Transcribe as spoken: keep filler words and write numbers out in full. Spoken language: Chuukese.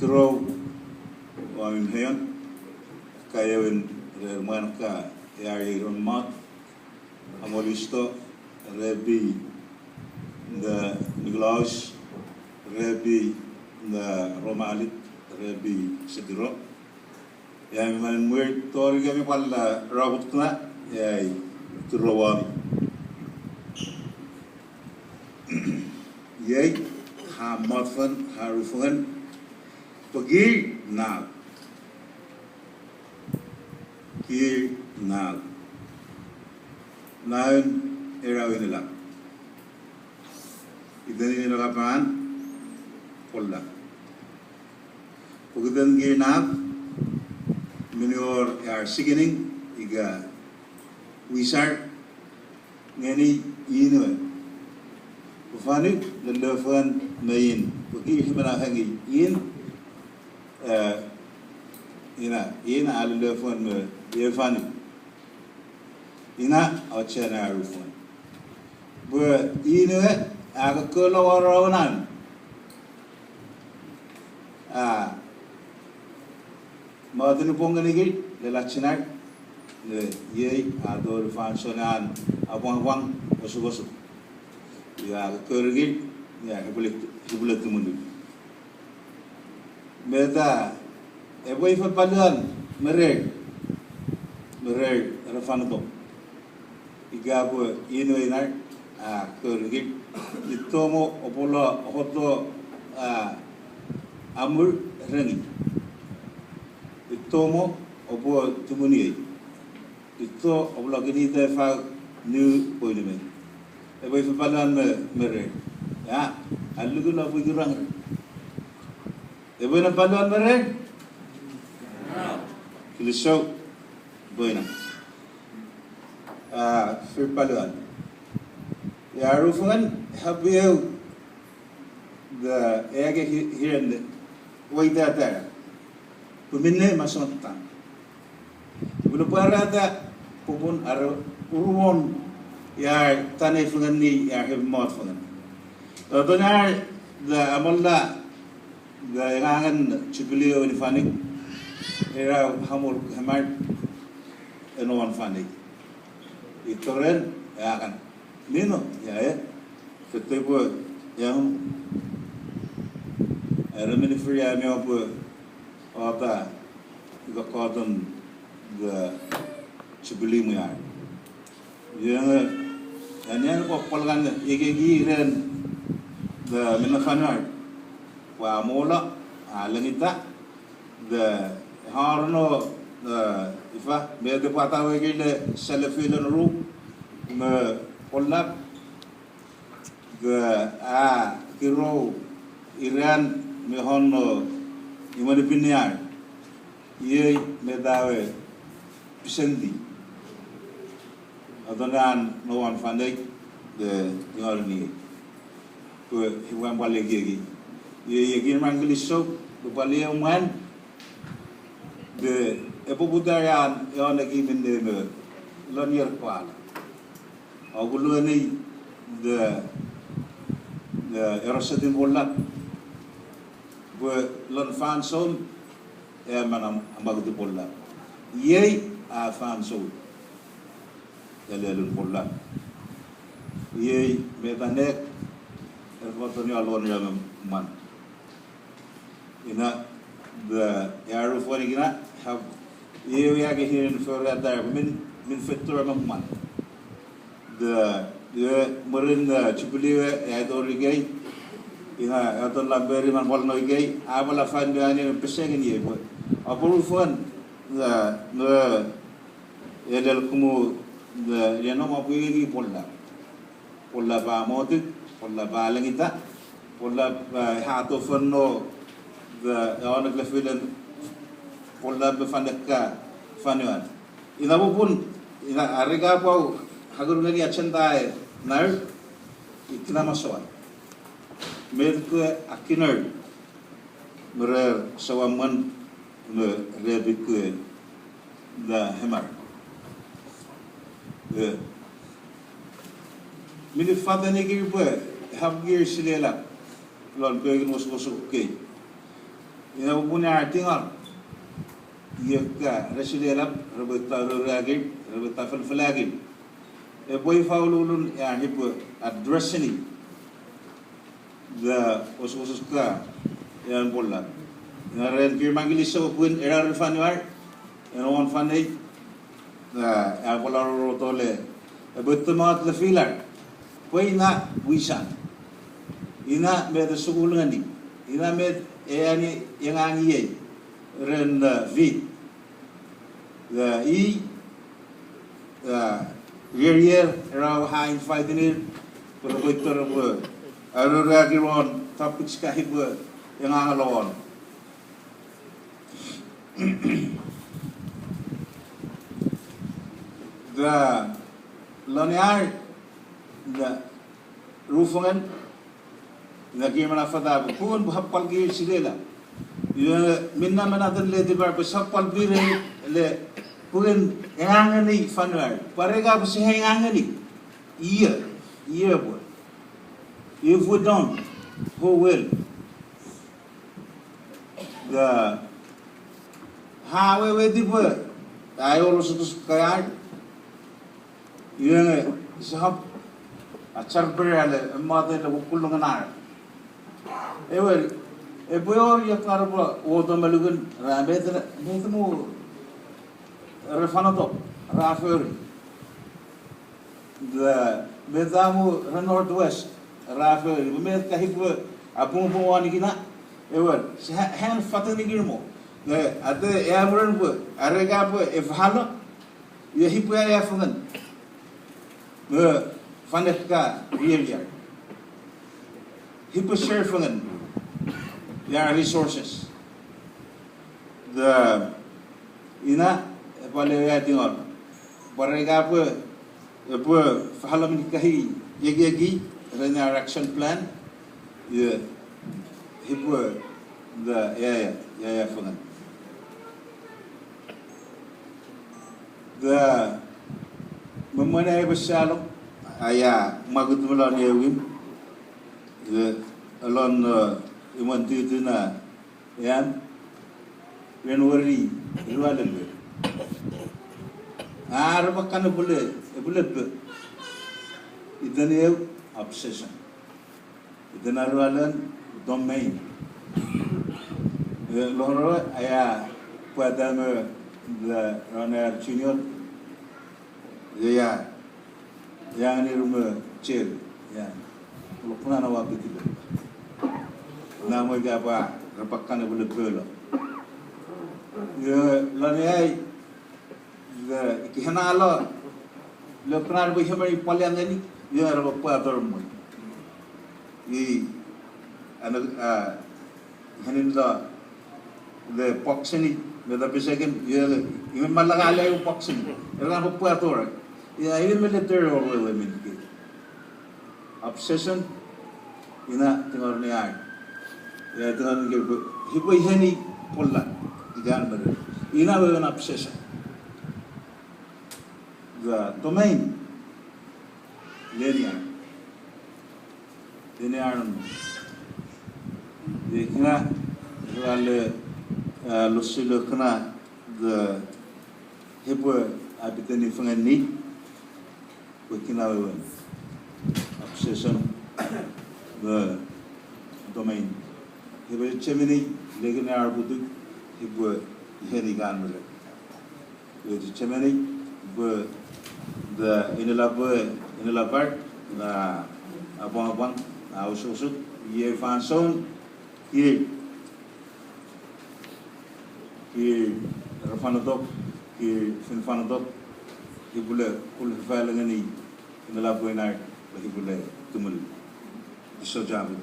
Tiro, Wamin Heon, Kaewin, Rer Mwanka, Eari Ron Mot, Amolisto, Rebi, the Niklaus, Rebi, the Romalik, Rebi Setiro. Ia mi mwan mwir tori kemi pwal, eh, robot kuna, ia, tiro wami. Iei, ha motfon, ha rufungen, pwe kir nau. Kir nau. Naun, era winila. Iten ina kapan, kolla. Pokiten kir nau, meni wor ar sickening, ika wisar, ngeni inue. Pwe fanu, lelefon me in. Pwe kir himena hengi in, eh, ina, in a lelefon me iei fanu. Ina, auchean a rufon. Pwe inue, a kokkolo waraun an. A, motini pong ngenikir, lelachinar, le iei, a tori fansoun an, apwangapwang, osukosuk. Ia kokkorikir, ia hipwile, hipwile tumunu. Meta, epwe ifa paluan, merer, merer, era fanuto. Ika pwe inue inar, a, korikir. Itomo opolo, ohoto, a, amur rengi. Itomo opo tumuniei. Ito opolo kinita fa nu poinime. Epwe ifa paluan me, merer. Ia, alluku lo pwe kirang. Epwe na paluan merer? Kilisou. Boina. A, fir paluan. Ia rufungen, happy eu, the, eake hi-, hiren, weitata. Pwe minne masonta. Pwe pwarata, popun are uruon, ia tane fengen ni, ia hemot fengen. Toton ar, the, amolla, the, engangen Jubilee ewe nifanik, era hamor hemar, enoan fanik. Itoren, eakan. Nino, ia e. Fete pwe, ia hum. Era meni fri ami opwe, ota, ika koton, the, Jubilee mwiar. Iwe, anian pwe pwal kan ekeki ren, the, mina fanuar. Pwe a mola, a lengita, the, harno, the, ifa, me te pwata wekile selefilen ru, me kollap, the, a, kiro, iran, me hono, imani piniar. Iei meta we pisenti. Atonan nowan fanei, the, ingorni. Pwe iwan pwal ekieki. Iei ekin man kilisou, pwe pwal ewe mwan, the, epwe poputa an, ewe nekimin neme, lon ier pwal. Okulueni, the, the, erosetin pollap. Pwe lon fansoun, e man am-, amakutu pollap. Iei a fansoun. Elelun pollap. Iei meta nek, e fotoni alon ia me mwan. Ina, the, ia rufweni kina, have, iei ia ke hien fori atar, min, min fetur me mwan. The, the, mwirin, the, Jubilee we, ia tori kei, ina, ia ton lamberi man pwal noi kei, a pwal a fan be ani pesengin iei pwe. Aporufon, the, the, elel kumu, the, ia nom apwingeki pollap. Pollap a motik, pollap a lengita, pollap, eh, a tofon no, the, eonek lefilen, pollap me faneka, fanuan. Ina popun, ina arika pwau, hakurungeni agenda e, nar, ikina masoan. Met ke akinar, me re sawamwan, me re bikue, the hammer. Eh. Mini fatani kir pwe, hap kir silelap. Lon pekin woswosok kei. Ina popun ar tingor, iwe ka resi lelap, repwe ta roraki, repwe ta felfelakin. Epwe ifa ululun ar epwe addressini. Ika osukosuk ka, ean polla. Ina ren kir makilisou pun era refanuar, en on fanei, a, a pola rorotole, epwe temot le filar. Pwe ina wisan. Ina met e sukul ngeni. Ina met eani engang iei. Ren, a, fit. Ika i, a, ier ier, era ha invite-ini, pwe repwe tori pwe, a, roraki won topics ka epwe engang lon. Ika lon ar, ika rufengen, ika kir mena fata pwe pun pwe hapwal kir silela. Iwe minne menaten letipar pwe sap pwal pire le pun engangeni fanuar. Pwareka pwe si engangeni. Iwe, iwe pwe. If we don't, who will? Ika, ha weweiti pwe, ai olosutus kaiar. Iwe nge, sap, a char pere ale, emate le kukulungan ar. Ewer, epwe wor iok ngar pwe woto me lukun, ra met, met mu, re fanato, ra fori. Ika, met a mu, re Northwest, ra fori. Met ka epwe, a pungupung wanikina, ewer, se ha, han fateni kir mo. Ika, ate, e amuren pwe, are ka pwe, e fahalo, iwe epwe aea fengen. Me, fanek ka, rieriar. Epwe share fengen. Ia resources. Ika, ina, epwe le ea tingor. Pwareka pwe, epwe fahalo minikahi, ekieki, ren ar action plan. Iwe, epwe, ika, ia, ia, ia, ia fengen. Ika, me mwen ai pwe salo, aia, mwakutu me lon ewin. Ika, lon, e, imwen tutu na, ean, ren weri, rualele. Are pwe kan epwele, epwele pe. Iten eu, obsession. Iten arualen domain. E, lon ro, aia, pwata me, ika, Ronald Junior. Ia, ia ngeni rume chel, ia. Lokuna na wa pitilo. Na mo ika pwa, repakkan epwele pelo. Ia, lon ai, ika, ika henalo, lokuna repwe hemeni pwaliangeni, ia, repwe pwator mo. I, ano, a, henin lo, le boxing, le da pisekin, ia, ia malanga le boxing. Era repwe pwator. Ia, ia military or wewe minike. Obsession, ina tingor ne ai. Ia, tingor ne ke, epwe heni polla, ikan mere. Ina wewen obsession. Ika domain, lenia. Lenia ren. Ika, ika le, a, losilo kana, ika, epwe apiteni fengeni, pwe kina wewen. Obsession, ika domain. Epwe chechemeni, lekin ar putuk, epwe heni kan mere. Epwe chechemeni, pwe, ika, enelapwe, enelapar, na, apwangapwang, na osukosuk, iei fansoun, kir, kir, ra fanatok, kir, fen fanatok, epwele, kul fefal ngeni, enelapwe nar, epwele, tumul, iso jabu.